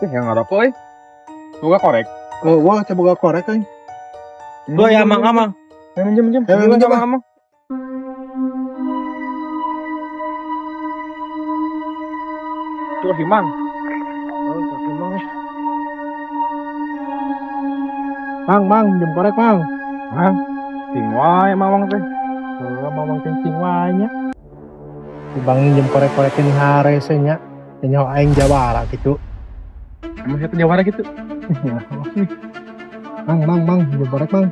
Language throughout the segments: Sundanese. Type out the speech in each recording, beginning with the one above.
Eh, yang ngarokok eh. Boga korek. Oh, wah, teh boga korek euy. Gua ya amang amang. Ayo minjem minjem. Ayo, minjem, amang amang. Tuh si Mang. Oh, tapi mang. Mang, mang, minjem korek, Mang. Mang. Cing wae mamang teh. Heeh, mamang kencing wae nya. Bang minjem korek-korekin harese nya. Nyaho aing jawara gitu. Emang siapa jawara gitu? Mang, mang, mang, minjem korek, Mang.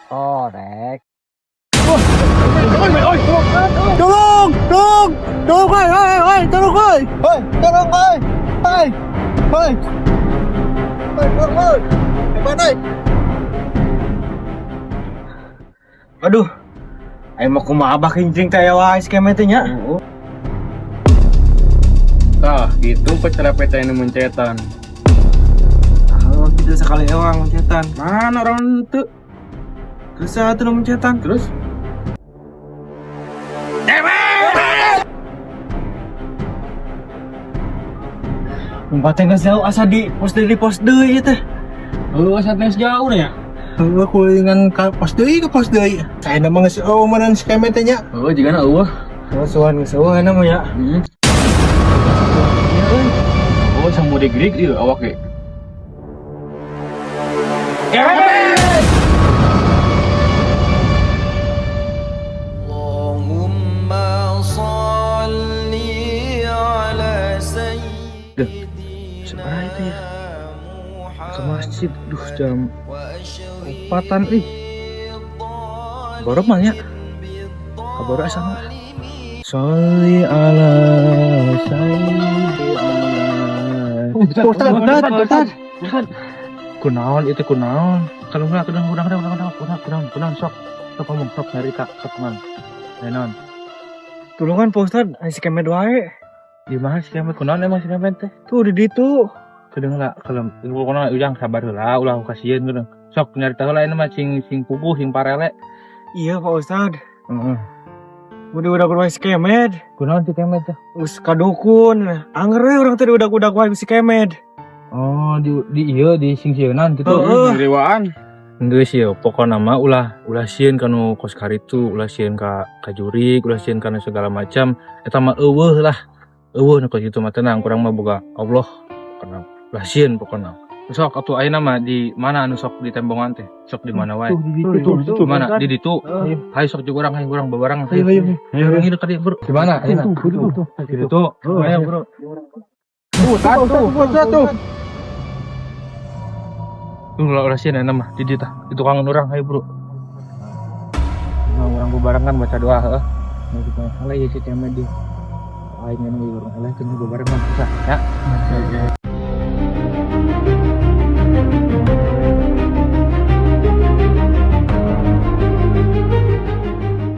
Korek. Tolong, tolong, tolong, oi, oi, oi, tolong, oi, oi, tolong, oi, oi, oi, oi, tolong, oi, hebat, oi. Aduh. Aing mah kumaha abah kincing teh aya wae si Kemet teh nya. Tah, gitu pecerapeta ini mencetan. Oh, gitu sekali ewang mencetan. Mana orang itu? Terus satu nu mencetan. Terus? Lumpat teh geus jauh asa di pos deui di pos deui ieu teh. Lu asa geus jauh nya. Heuh, kulingan ka pos deui ke pos deui. Saya mah geus eueuh meureun si Kemet teh nya. Oh, jigana eueuh. Terus suan geus eueuh mah ya. Hmm. Oh, sama digrig ieu awak ge. اللهم صل على سيدنا Seberapa itu ya? Ke masjid, duh jam 4-an ih. Baru mah nya. Kabar asa mah. Sholli ala sayyidina. Ustad, Ustad, Ustad. Kunaon itu kunaon? Kalau enggak kunaon kunaon kunaon kunaon kunaon kunaon kunaon sok. Sok ngomong sok nyarita sok kunaon. Kunaon. Tulungan Pak Ustad, aya si Kemet wae. Di mana si Kemet kunaon emang si Kemet teh? Tuh di ditu. Kedeung lah kalau kunaon ujang sabar heula ulah kasieun geus. Sok nyarita heula ini mah sing sing puguh sing parele. Iya Pak Ustad. Heeh. Udah udah wae si Kemet. Kunaon si Kemet teh? Geus ka dukun. Anger we urang teh udah-udah wae si Kemet. Oh, di ieu di singsieunan gitu. Heeh. Direwaan. Geus ieu pokona mah ulah ulah sieun kanu kos karitu, ulah sieun ka jurig, ulah sieun kana segala macam. Eta mah eueuh lah. Eueuh nu kos kitu mah tenang, kurang mah boga Allah. Pokona ulah sieun pokona. Sok atuh ayeuna mah di mana anu sok di tembongan teh? Sok di mana wae? Tuh, di ditu, Di mana? Di ditu. Hayu sok juga urang, hayu urang babarang. Ayo, ayo, ayo. Ayo urang hidup ka dieu, Bro. Di mana ayeuna? Tuh, tuh, tuh. Di ditu. Ayo, Bro. Tuh, tuh, tuh, tuh. Tuh ulah ulah sieun ayeuna mah di dieu tah. Di tukangan urang hayu, Bro. Nah, urang bebarengan baca doa heuh. Nah, kita eleh ieu si Kemet di. Aing anu urang eleh keun bebarengan susah ya.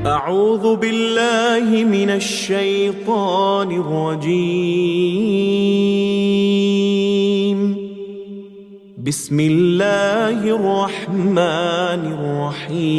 أعوذ بالله من الشيطان الرجيم بسم الله الرحمن الرحيم.